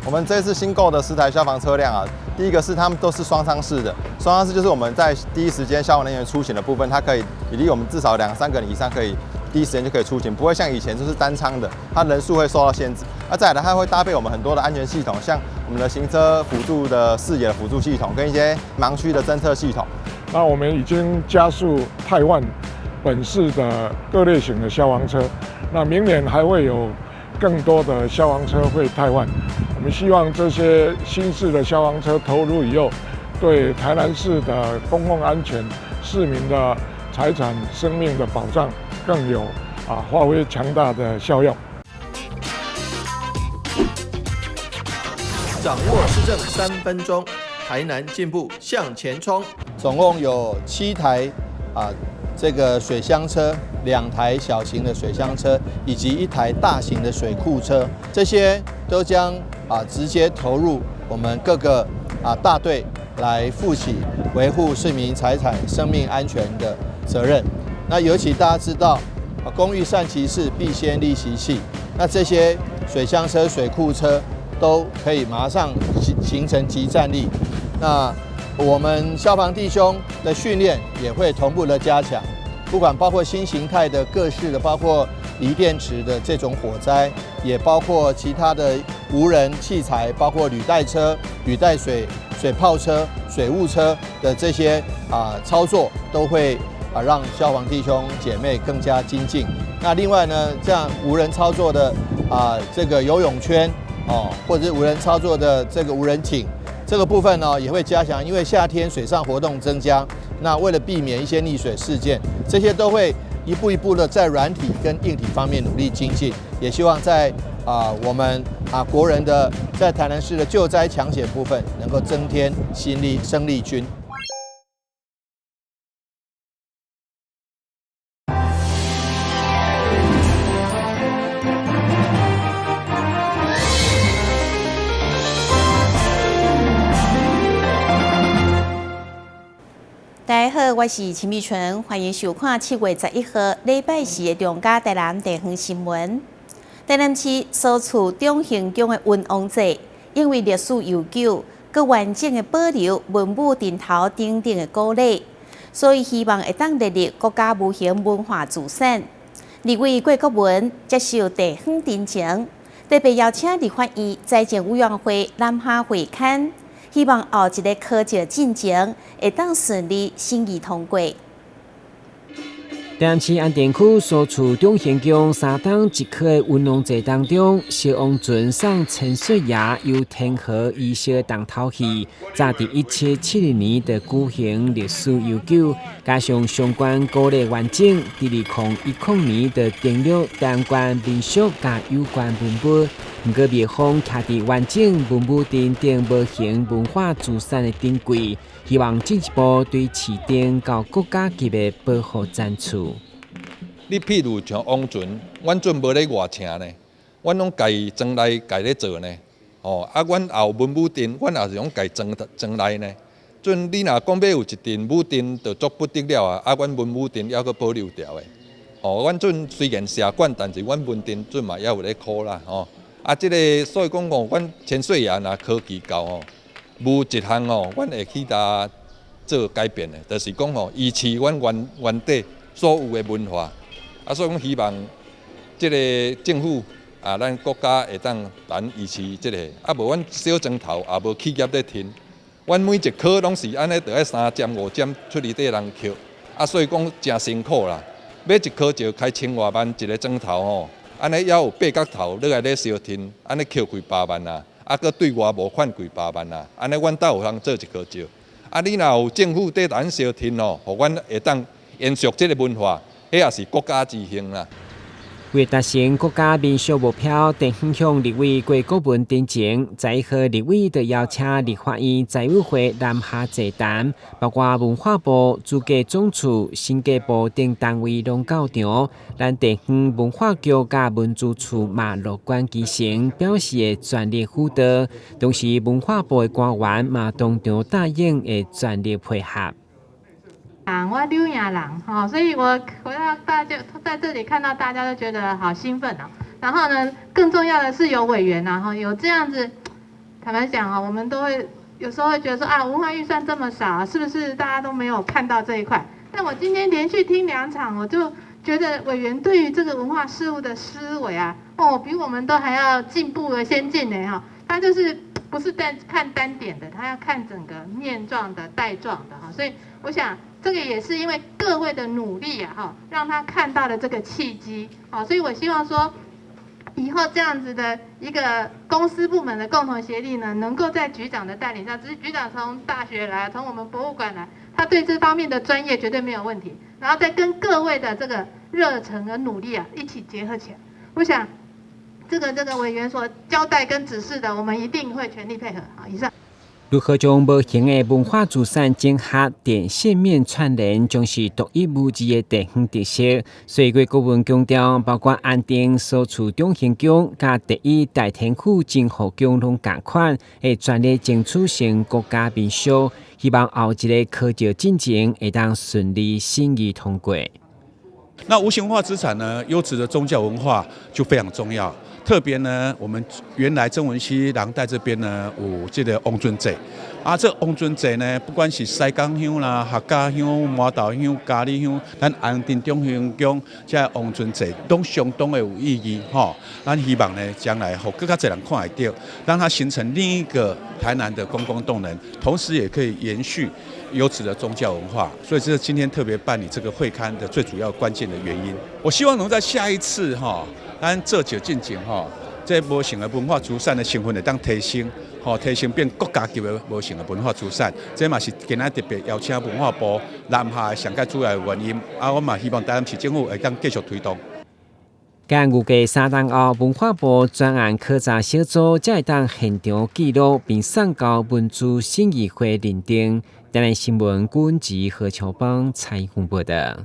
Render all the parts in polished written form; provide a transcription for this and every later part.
我們這次新購的10台消防車輛啊，第一個是他們都是雙艙式的，雙艙式就是我們在第一時間消防人員出勤的部分，它可以以及我們至少兩三個人以上可以第一時間就可以出勤，不會像以前就是單艙的，它人數會受到限制。那再來，它會搭配我們很多的安全系統，像我們的行車輔助的視野的輔助系統，跟一些盲區的偵測系統。那我們已經加速汰換本市的各類型的消防車，那明年還會有更多的消防車會汰換。我們希望這些新式的消防車投入以後，對台南市的公共安全、市民的財產、生命的保障更有發揮強大的效用。掌握市政3分鐘，台南進步向前衝。總共有7台這個水箱車，2台小型的水箱車，以及1台大型的水庫車，這些都將直接投入我們各個大隊來負起維護市民財產、生命安全的責任。那尤其大家知道，工欲善其事，必先利其器。那這些水箱車、水庫車都可以馬上形成即戰力。那我們消防弟兄的訓練也會同步的加強，不管包括新形態的各式的，包括鋰電池的這種火災，也包括其他的無人器材，包括履帶車、履帶水水炮車、水霧車的這些操作，都會讓消防弟兄姐妹更加精進。那另外呢，這樣無人操作的這個游泳圈哦，或者是無人操作的這個無人艇。這個部分呢也會加強，因為夏天水上活動增加，那為了避免一些溺水事件，這些都會一步一步的在軟體跟硬體方面努力精進，也希望在我們國人的在台南市的救災搶險部分，能夠增添新力生力軍。大家好，我是陳美純，歡迎收看7月11號禮拜四的中嘉台南地方新聞。台南市蘇厝中興宮的文王祭，因為歷史悠久，閣完整的保留文武陣頭等等的古禮，所以希望會當列入國家無形文化資產。立委郭國文接受地方陳情，特別邀請立法院財政委員會南下會勘。希望後一个考照進程會當順利審議通過。台南市安定區蘇厝中興宮三冬一考的文王祭當中，燒王船送千歲爺由天河儀式重頭戲，早佇1772年就舉行，歷史悠久，加上相關古禮完整，佇2010年就登錄台灣民俗佮有關文物。毋過廟方徛佇完整文物殿頂無形文化資產的頂櫃，希望進一步對市定到國家級的保護展出。你譬如像王船，阮陣無咧外請呢，阮攏家己莊內家咧做呢。哦，啊，阮也有文武陣，阮也是攏家莊莊內呢。陣你若講欲有一陣武陣，就足不得了啊！啊，阮文武陣猶閣保留著的。哦，阮陣雖然社管，但是阮文陣陣嘛猶有咧考啦，吼。啊，這个所以講吼，阮千歲爺若科技到吼，無一項吼，阮會去共做改變的，就是講吼，維持阮原原底所有的文化。啊，所以講希望這个政府啊，咱國家會當咱維持這个，啊，無阮小莊頭也無企業咧停，阮每一科攏是按呢，著愛3針5針出去綴人抾，啊，所以講誠辛苦啦。買一箍石開千外萬一个磚頭吼。按呢猶有八角頭落來咧燒天，按呢扣幾百萬啊，啊，閣對外募款幾百萬啊，按呢阮倒有通做一箍石。啊，你若有政府綴咱燒天吼，予阮會當延續這个文化，彼也是國家之幸啦。為達成國家民俗目標，地方鄉立委郭國文陳情，11號立委就邀請立法院財委會南下座談，包括文化部、主計總處、審計部等單位攏到場。咱地方文化局佮文資處嘛樂觀其成，表示會全力輔導。同時，文化部的官員嘛當場答應會全力配合。啊，我柳營人，吼，所以我回到大家在這裡看到大家都覺得好興奮哦。然後呢，更重要的是有委員啊，哈，有這樣子坦白講啊，我們都會有時候會覺得說啊，文化預算這麼少，是不是大家都沒有看到這一塊？但我今天連續聽兩場，我就覺得委員對於這個文化事務的思維啊，哦，比我們都還要進步和先進呢哈。他就是不是單看單點的，他要看整個面狀的、帶狀的哈。所以我想，這個也是因為各位的努力啊哈，讓他看到了這個契機。好，所以我希望說，以後這樣子的一個公私部門的共同協力呢，能夠在局長的帶領下，只是局長從大學來，從我們博物館來，他對這方面的專業絕對沒有問題。然後再跟各位的這個熱忱和努力啊，一起結合起來，我想這個委員所交代跟指示的，我們一定會全力配合。好，以上。如何將無形的文化資產整合點線面串聯，將是獨一無二的地方特色。所以，郭顧問強調，包括安定蘇厝中興宮、佮第一大天府真福宮攏仝款，會全力爭取成國家民宿，希望後一個考照進程會當順利審議通過。那無形文化資產呢？優質的宗教文化就非常重要。特別呢，我們原來曾文溪廊帶這邊呢，有這個王船祭啊，這王船祭呢，不管是西港鄉啦、客家鄉、麻豆鄉、佳里鄉，咱安定中興宮這王船祭攏相當的有意義吼。咱希望呢，將來予閣較濟人看會著，讓它形成另一個台南的觀光動能，同時也可以延續優質的宗教文化。所以這是今天特別辦理這個會勘的最主要關鍵的原因。我希望能在下一次哈。咱做石進前吼，這無形的文化資產的身份會當提升，吼提升變國家級的無形的文化資產。這嘛是今仔特別邀請文化部南下上蓋主要的原因。啊，我嘛希望台南市政府會當繼續推動。佮預計3冬後，文化部專案考察小組才會當現場記錄，並送交文資審議會認定。台南新聞郭吉何秋邦採訪報道。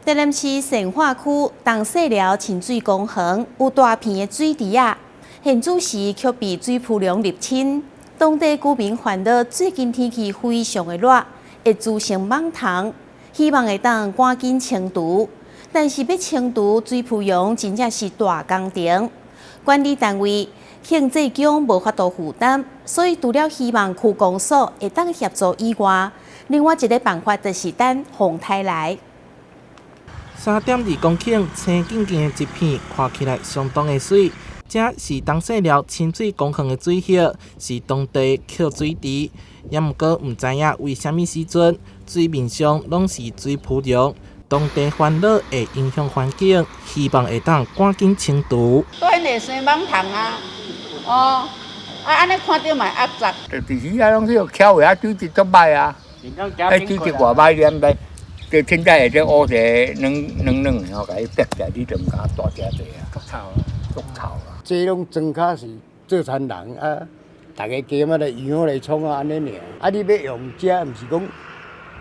台南市善化區東勢寮親水公園有大片的水池仔，現主時卻被水撲龍入侵。當地居民煩惱，最近天氣非常的熱，會滋生蠓蟲，希望會當趕緊清除。但是欲清除水撲龍，真正是大工程。管理單位慶濟宮無法度負擔，所以除了希望區公所會當協助以外，另外一个辦法就是等風颱來。3.2公頃青勁勁的一片，看起來相當的媠。這是東勢寮親水公園的水域，是當地抾水池。也毋過毋知影為啥物時陣，水面上攏是水撲龍。當地煩惱會影響環境，希望會當趕緊清除。對，會生蠓蟲啊，哦，啊按呢看著嘛頊雜。就佇時啊，攏是澆下水質足歹啊，彼水質偌歹念咧。就凊彩會這烏一個軟軟軟的吼，共伊逼起來，你就毋敢大食濟啊，足臭啊，足臭啊！這攏莊跤是做田人啊，逐家加仔來養來創啊，按呢爾。啊，你欲用這，毋是講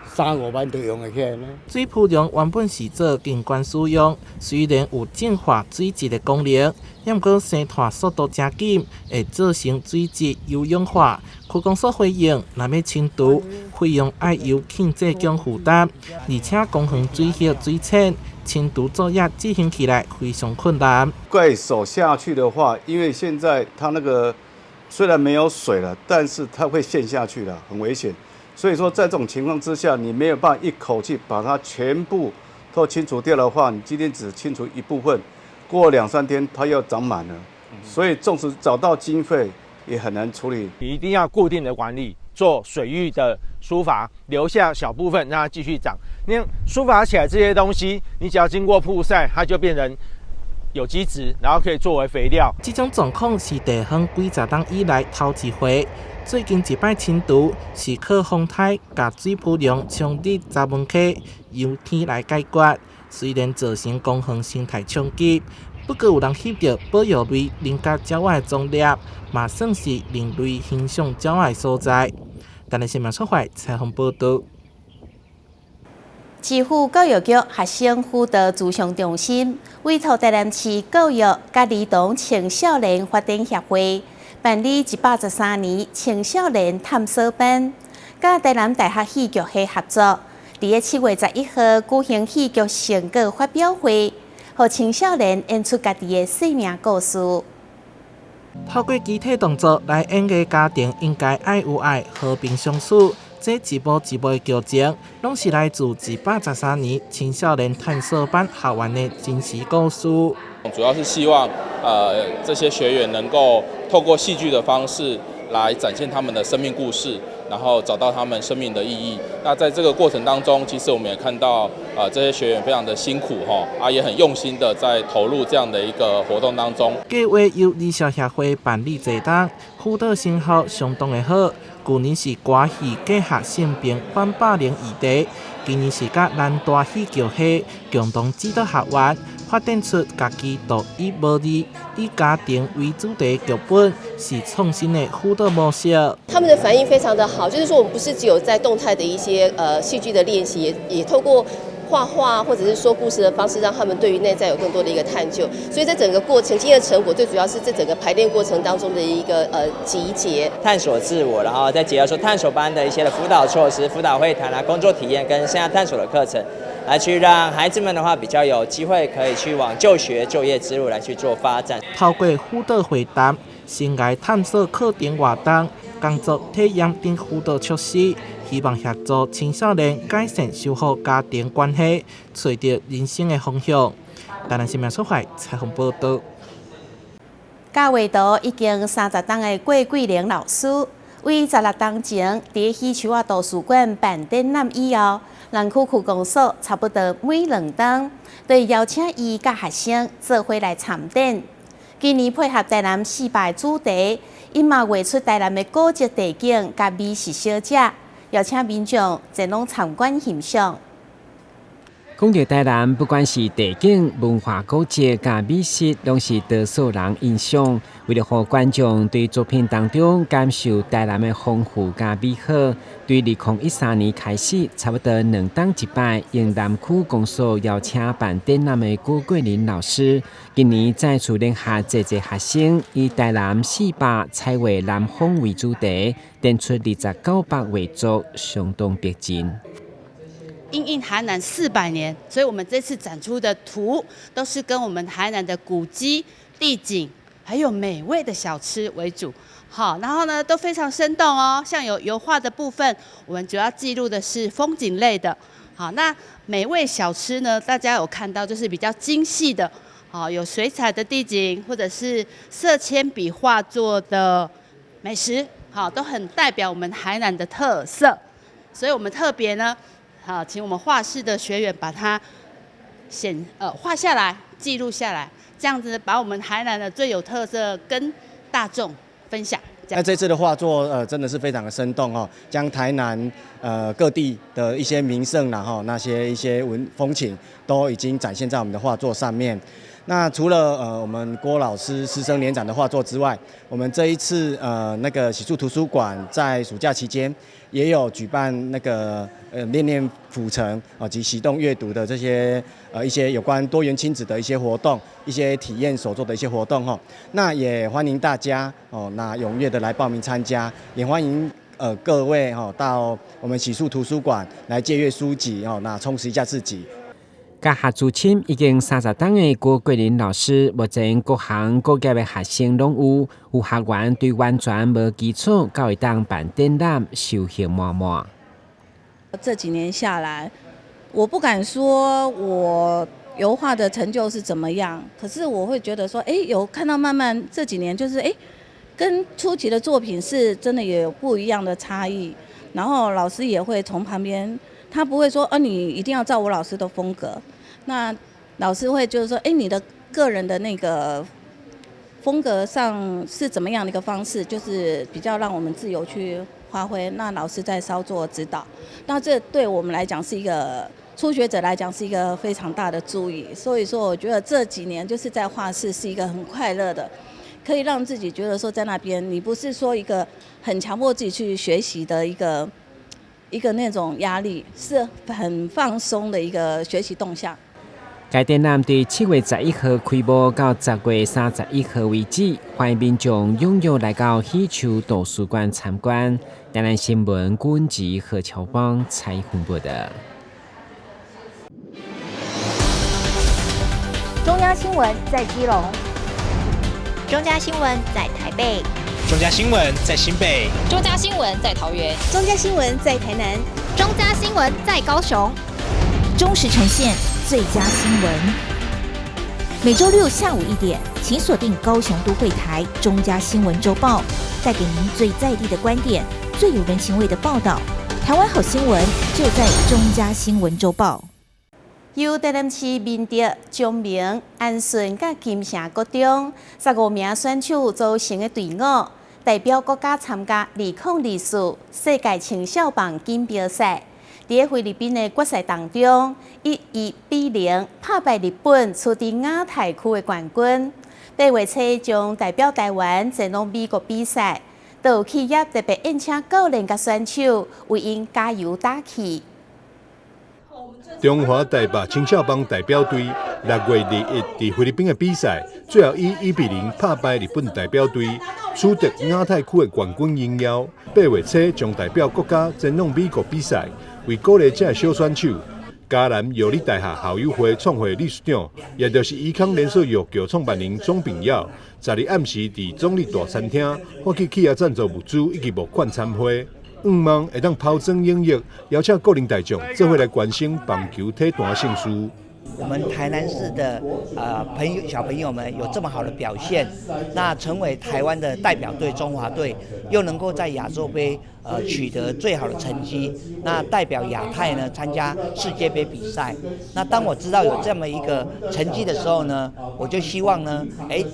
三五萬就用會起來呢？水撲龍原本是做景觀使用，雖然有淨化水質的功能，也毋過生湠速度誠緊，會造成水質優氧化。區公所回應，若欲清除，費用愛由慶濟宮負擔，而且公園水域水淺，清除作業執行起來非常困難。怪手下去的話，因為現在它那個雖然沒有水了，但是它會陷下去了，很危險。所以說，在這種情況之下，你沒有辦法一口氣把它全部都清除掉的話，你今天只清除一部分，過兩三天它又長滿了。所以，縱使找到經費，也很難處理。一定要固定的管理，做水域的疏伐，留下小部分讓它繼續長。你疏伐起來這些東西，你只要經過曝曬，它就變成有機質，然後可以作為肥料。這種狀況是地方幾十冬以來頭一回。最近一擺清除是靠風颱共水撲龍沖入閘門溪，由天來解決。雖然造成公園生態衝擊，不過有人翕著保育類稜角鳥仔的蹤跡，嘛算是人類欣賞鳥仔的所在。台南新聞出發採訪報導。市府教育局學生輔導諮商中心委託台南市教育佮兒童青少年發展協會辦理113年青少年探索班，佮台南大學戲劇系合作，佇咧7月11號舉行戲劇成果發表會，予青少年演出家己的生命故事。透過肢體動作來演繹家庭應該愛有愛、和平相處，這一幕一幕的劇情，攏是來自113年青少年探索班學員的真實故事。主要是希望，這些學員能夠透過戲劇的方式來展現他們的生命故事，然後找到他們生命的意義。那在這個過程當中，其實我們也看到，這些學員非常的辛苦，吼，啊，也很用心的在投入這樣的一個活動當中。計劃由兒少協會辦理這檔，輔導成效相當的好。舊年是歌戲結合性平反霸凌議題，今年是佮南大戲劇系共同指導學員發展出家己獨一無二、以家庭為主題劇本，是創新的輔導模式。他們的反應非常的好，就是說我們不是只有在動態的一些戲劇的練習，也透過畫畫或者是說故事的方式，讓他們對於內在有更多的一個探究。所以在整個過程，今天的成果最主要是這整個排練過程當中的一個集結，探索自我，然後再結合說探索班的一些的輔導措施、輔導會談啊、工作體驗跟生涯探索的課程，來去讓孩子們的話比較有機會可以去往就學就業之路來去做發展。透過輔導會談、生涯探索課程活動、工作體驗等輔導措施，希望協助青少年改善修復家庭關係，揣著人生的方向。台南新聞出發採訪報道。教畫圖已經30冬的郭桂玲老師，為16冬前佇喜樹仔圖書館辦展覽以後，南區區公所差不多每2冬都會邀請伊佮學生做伙來參展。今年配合台南400主題，伊嘛畫出台南的古蹟地景佮美食小食，邀請民眾前往參觀欣賞。講著台南，不管是地景、文化古蹟、佮美食，攏是多數人印象。為了予觀眾對作品當中感受台南的豐富佮美好，對2013年開始，差不多2冬一擺，應南區公所邀請辦展覽的郭桂林老師，今年再次聯合濟濟學生，以台南400彩畫南風為主題，展出29幅畫作，相當逼真。因應台南400年，所以我們這次展出的圖都是跟我們台南的古蹟、地景，還有美味的小吃為主。好，然後呢都非常生動哦。像有油畫的部分，我們主要記錄的是風景類的。好，那美味小吃呢，大家有看到就是比較精細的，好，有水彩的地景，或者是色鉛筆畫作的美食，好，都很代表我們台南的特色。所以我們特別呢，好，請我們畫室的學員把它顯畫下來、記錄下來，這樣子把我們台南的最有特色跟大眾分享。那這次的畫作真的是非常的生動哦，將台南各地的一些名勝然後那些一些文風情都已經展現在我們的畫作上面。那除了我們郭老師師生聯展的畫作之外，我們這一次那個喜樹圖書館在暑假期間也有舉辦那個戀戀府城啊及喜動閱讀的這些一些有關多元親子的一些活動，一些體驗手作的一些活動哈。那也歡迎大家哦，那踴躍的來報名參加，也歡迎各位哈到我們喜樹圖書館來借閱書籍哦，那充實一下自己。教學資深已經30冬的郭桂林老師，目前各行各業的學生攏有，有學員對完全無基礎，到會當辦展覽，收穫滿滿。這幾年下來，我不敢說我油畫的成就是怎麼樣，可是我會覺得說，哎，有看到慢慢這幾年就是，哎，跟初期的作品是真的有不一樣的差異。然後老師也會從旁邊，他不會說，哦，你一定要照我老師的風格。那老師會就是說，哎，你的個人的那個風格上是怎麼樣的一個方式，就是比較讓我們自由去發揮。那老師再稍作指導，那這對我們來講是一個初學者來講是一個非常大的助益。所以說，我覺得這幾年就是在畫室是一個很快樂的，可以讓自己覺得說在那邊，你不是說一個很強迫自己去學習的一個那種壓力，是很放鬆的一個學習動向。該展覽佇7月11號開幕到10月31號為止，歡迎民眾踴躍來到喜樹圖書館參觀。台南新聞郭文吉何喬邦採訪報道。中央新聞在基隆。中中嘉新聞在台北，中嘉新聞在新北，中嘉新聞在桃園，中嘉新聞在台南，中嘉新聞在高雄，忠實呈現最佳新聞。每週六下午1點，請鎖定高雄都會台中嘉新聞週報，帶給您最在地的觀點，最有人情味的報道。台灣好新聞就在中嘉新聞週報。由台南市民德、彰明、安順佮金城國中15名選手組成的隊伍，代表國家參加2024世界青少棒錦標賽。佇菲律賓的決賽當中，以1比0拍敗日本，取得亞太區的冠軍。8月初將代表台灣前往美國比賽，都有企業特別宴請教練佮選手為𪜶加油打氣。中華台北青少棒代表隊6月21佇菲律賓的比賽，最後以1比0拍敗日本代表隊，取得亞太區的冠軍榮耀。8月初將代表國家前往美國比賽，為鼓勵這小選手，嘉南藥理大學校友會創會理事長，也就是怡康連鎖藥局創辦人鍾炳耀，12暗時佇總理大餐廳發起企業贊助物資以及募款餐會。向望會當拋磚引玉，邀請國人大眾做伙來關心棒球體壇盛事。我們台南市的朋友小朋友們有這麼好的表現，那成為台灣的代表隊中華隊，又能夠在亞洲盃取得最好的成績，那代表亞太呢參加世界盃比賽。那當我知道有這麼一個成績的時候呢，我就希望呢，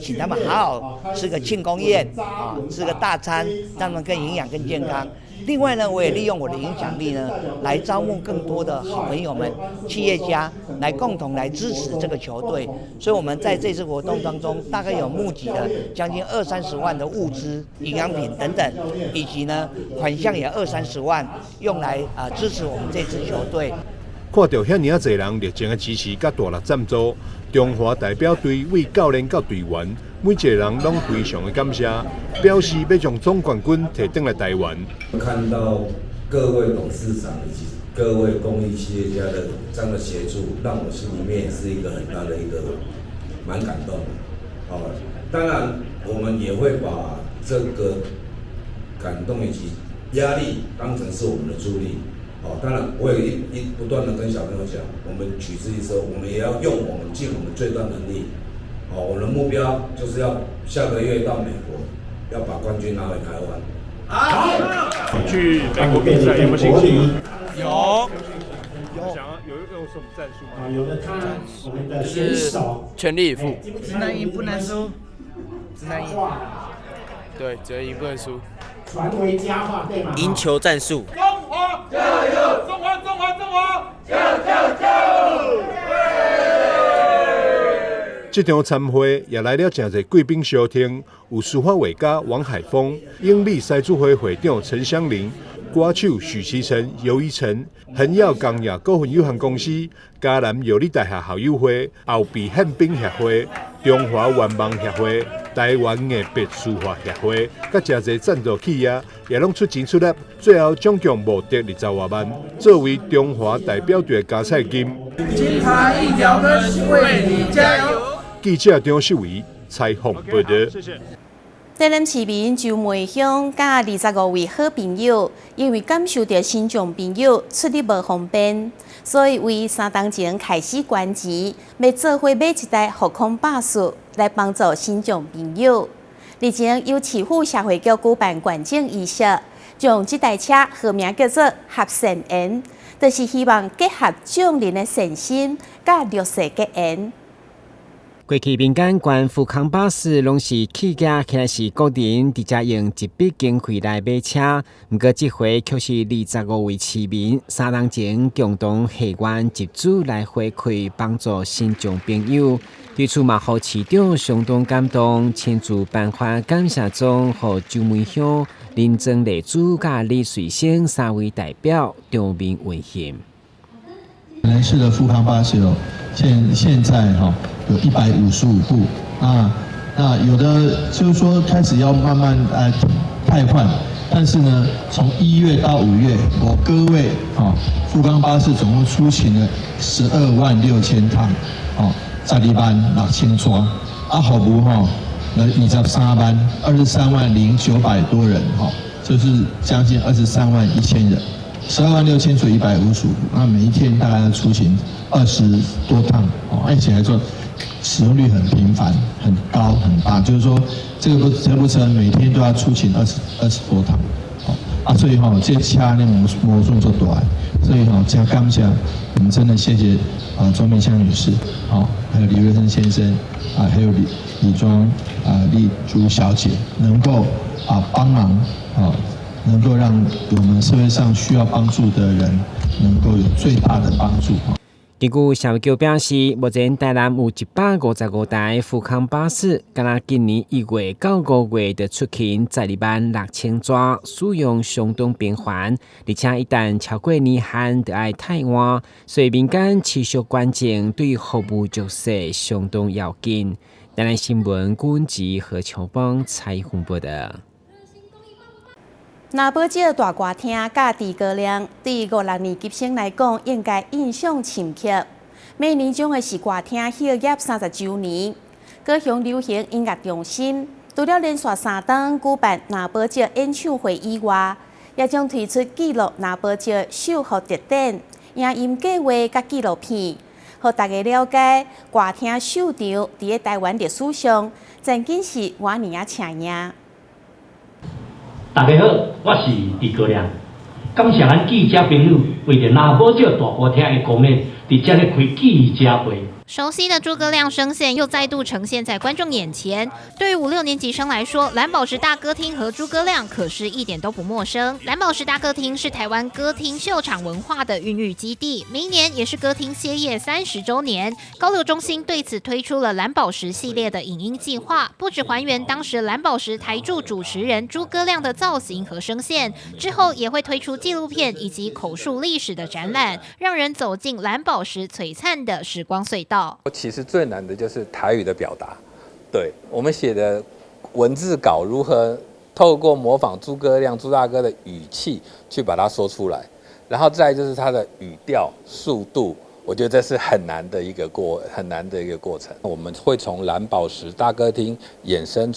請他們好好吃個慶功宴啊，吃個大餐，讓他們更營養、更健康。另外呢，我也利用我的影響力呢，來招募更多的好朋友們、企業家來共同來支持這個球隊。所以，我們在這次活動當中，大概有募集了將近二三十萬的物資、營養品等等，以及呢款項也二三十萬，用來啊支持我們這支球隊。看著遐爾仔濟人熱情的支持佮大力贊助，中華代表隊對教練佮隊員，每一個人攏非常的感謝，表示欲將總冠軍提轉來台灣。看到各位董事長以及各位公益企業家的這樣的協助，讓我心裡面也是一個很大的一個蠻感動的。哦，當然我們也會把這個感動以及壓力當成是我們的助力。哦，當然我也一不斷的跟小朋友講，我們取之於說，我們也要用我們盡我們最大能力。哦，我們的目標就是要下個月到美國，要把冠軍拿回台灣。好，去美國比賽有沒有信心？有。有。想要有用什麼戰術嗎？有的他，我們的選手全力以赴。只能贏不能輸，只能贏。對，只能贏不能輸。傳為佳話，對嗎？贏球戰術。中華加油！中華中華中華！加油加油加油！這場餐會也來了誠濟貴賓相挺，有書法畫家王海峰、英美獅子會會長陳香林、歌手許其成、游怡成、恆耀工業股份有限公司、嘉南藥理大學校友會、後備憲兵協會、中華願望協會、台灣硬筆書法協會，佮誠濟贊助企業也攏出錢出力，最後總共募得20外萬，作為中華代表隊的加菜金。金牌一條根，為你加油！記者張秀維採訪報導。台南市民周梅香佮25位好朋友，因為感受著身障朋友出入無方便，所以為3冬前開始捐錢，欲做伙買一台復康巴士來幫助身障朋友。日前由市府社會局舉辦捐贈儀式，將這台車號名叫做合善緣，就是希望結合眾人的善心，佮弱勢結緣。過去民間捐復康巴士，攏是企業抑是個人直接用一筆經費來買車。毋過這回卻是25位市民3冬前共同獻願集資來回饋幫助身障朋友。對此嘛，予市長相當感動，親自頒發感謝狀，予周梅香、林曾麗珠佮李瑞生三位代表當面問訊。台南市的復康巴士哦，現在哈有155部啊，那有的就是說開始要慢慢汰換，但是呢，從1月到5月，5個月哈復康巴士總共出行了12萬6千趟，哦，12萬6千逝，啊服務吼23萬，23萬零900多人，哈，就是將近23萬1千人，12萬6千除155，那每一天大概要出行20多趟，哦，而且來說使用率很頻繁、很高、很大，就是說這部車每天都要出勤二十多趟，哦，啊，所以吼，這車呢磨損足大，所以吼，真感謝，我們真的謝謝啊莊明香女士，好，還有李瑞生先生，啊，還有李莊啊麗珠小姐，能夠啊幫忙啊，能夠讓我們社會上需要幫助的人，能夠有最大的幫助。根據社會局表示，目前台南有155台復康巴士，敢若今年1月到5月就出勤12萬6千逝，使用相當頻繁，而且一旦超過年限，就愛汰換，所以民間持續捐贈對服務弱勢相當要緊。台南新聞郭文何秋邦採訪報道。藍寶石大歌廳佮豬哥亮，對五六年級生來講，應該印象深刻。明年將會是歌廳歇業30週年。高雄流行音樂中心除了連續3冬舉辦藍寶石演唱會以外，也將推出記錄藍寶石秀服特展、影音計劃佮紀錄片，予大家了解歌廳秀場佇咧台灣歷史上曾經是偌爾仔出名。大家好，我是豬哥亮。感謝咱記者朋友為著藍寶石大歌廳的貢獻，佇遮咧開記者會。熟悉的豬哥亮聲線又再度呈現在觀眾眼前。對於五六年級生來說，藍寶石大歌廳和豬哥亮可是一點都不陌生。藍寶石大歌廳是台灣歌廳秀場文化的孕育基地，明年也是歌廳歇業30週年。高流中心對此推出了藍寶石系列的影音計劃，不止還原當時藍寶石台柱主持人豬哥亮的造型和聲線，之後也會推出紀錄片以及口述歷史的展覽，讓人走進藍寶石璀璨的時光隧道。其實最難的就是台語的表達，對我們寫的文字稿如何透過模仿豬哥亮豬大哥的語氣去把它說出來，然後再就是他的語調、速度，我覺得這是很難的一個過程。我們會從藍寶石大歌廳衍生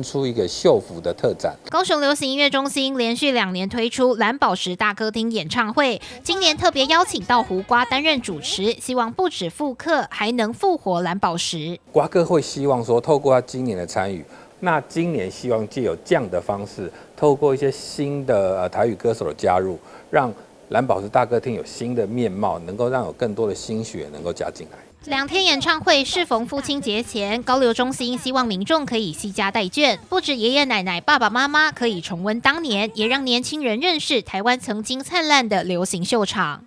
出一個秀服的特展。高雄流行音樂中心連續2年推出藍寶石大歌廳演唱會，今年特別邀請到胡瓜擔任主持，希望不止復刻，還能復活藍寶石。瓜哥會希望說，透過他今年的參與，那今年希望借由這樣的方式，透過一些新的台語歌手的加入，讓藍寶石大歌廳有新的面貌，能夠讓有更多的新血能夠加進來。 2天演唱會適逢父親節前，高流中心希望民眾可以攜家帶眷，不止爺爺奶奶、爸爸媽媽可以重溫當年，也讓年輕人認識台灣曾經燦爛的流行秀場。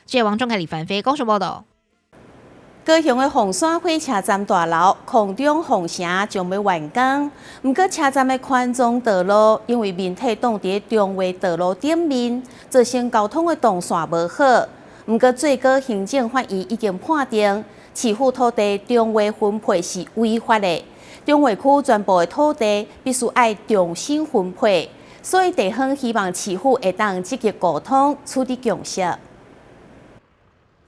記者王仲凱、李凡飛高雄報道。高雄的鳳山火車站大樓空中鳳城將欲完工，毋過車站的環狀道路因為面體擋佇中華道路頂面，造成交通的動線無好。毋過最高行政法院已經判定，市府土地重劃分配是違法的，中華區全部的土地必須愛重新分配，所以地方希望市府會當積極溝通，取得共識。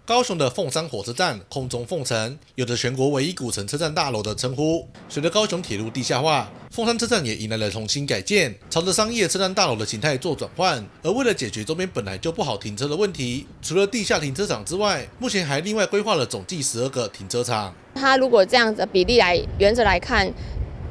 高雄的鳳山火車站空中鳳城，有着全國唯一古城車站大樓的稱呼。隨着高雄鐵路地下化，鳳山車站也迎來了重新改建，朝着商業車站大樓的形態做轉換。而為了解決周邊本來就不好停車的問題，除了地下停車場之外，目前還另外規劃了總計12個停車場。它如果這樣子比例來原則來看，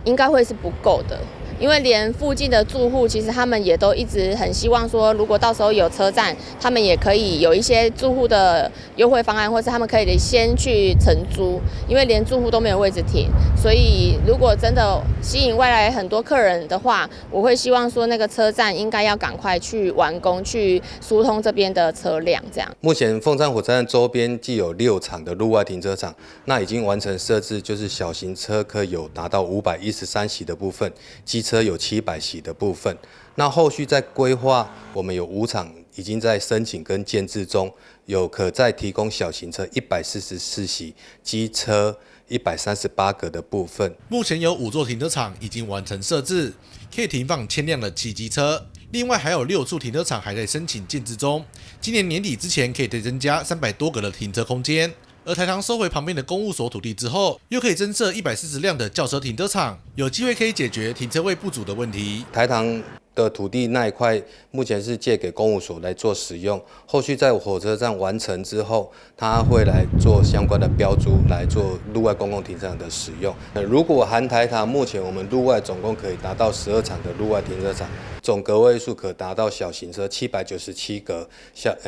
應該會是不夠的。因為連附近的住戶，其實他們也都一直很希望說，如果到時候有車站，他們也可以有一些住戶的優惠方案，或是他們可以先去承租，因為連住戶都沒有位置停，所以如果真的吸引外來很多客人的話，我會希望說那個車站應該要趕快去完工，去疏通這邊的車輛。這樣。目前鳳山火車站周邊既有6場的路外停車場，那已經完成設置，就是小型車可有達到513席的部分，機車有700席的部分，那後續在規劃，我們有5場已經在申請跟建置中，有可再提供小型車144席，機車138個的部分。目前有5座停車場已經完成設置，可以停放1000輛的汽機車。另外還有6處停車場還在申請建置中，今年年底之前可以再增加300多個的停車空間。而台糖收回旁邊的公務所土地之後，又可以增設140輛的轎車停車場，有機會可以解決停車位不足的問題。台糖的土地那一塊目前是借給公務所來做使用，後續在火車站完成之後，他會來做相關的標註，來做路外公共停車場的使用。如果含台糖，目前我們路外總共可以達到12場的路外停車場，總格位數可達到小型車797格，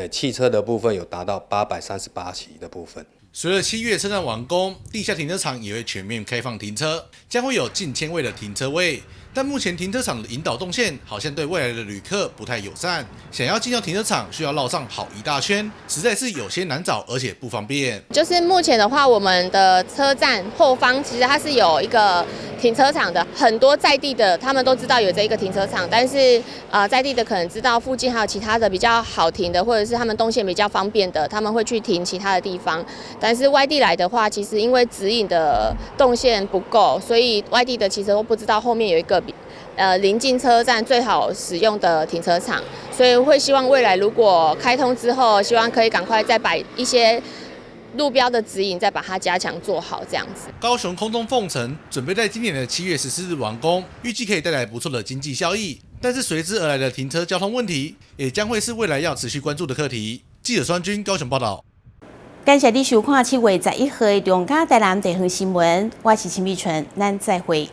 汽車的部分有達到838席的部分。隨著7月車站完工，地下停車場也會全面開放停車，將會有近千位的停車位。但目前停車場的引導動線好像對未來的旅客不太友善，想要進到停車場需要繞上好一大圈，實在是有些難找，而且不方便。就是目前的話，我們的車站後方其實它是有一個停車場的，很多在地的他們都知道有這一個停車場，但是在地的可能知道附近還有其他的比較好停的，或者是他們動線比較方便的，他們會去停其他的地方。但是外地來的話，其實因為指引的動線不夠，所以外地的其實都不知道後面有一個臨近車站最好使用的停車場，所以會希望未來如果開通之後，希望可以趕快再擺一些路標的指引，再把它加強做好這樣子。高雄空中鳳城準備在今年的7月14日完工，預計可以帶來不錯的經濟效益，但是隨之而來的停車交通問題，也將會是未來要持續關注的課題。記者孫軍高雄報道。感謝你收看7月11號的中嘉台南地方新聞，我是陳美純，咱再會。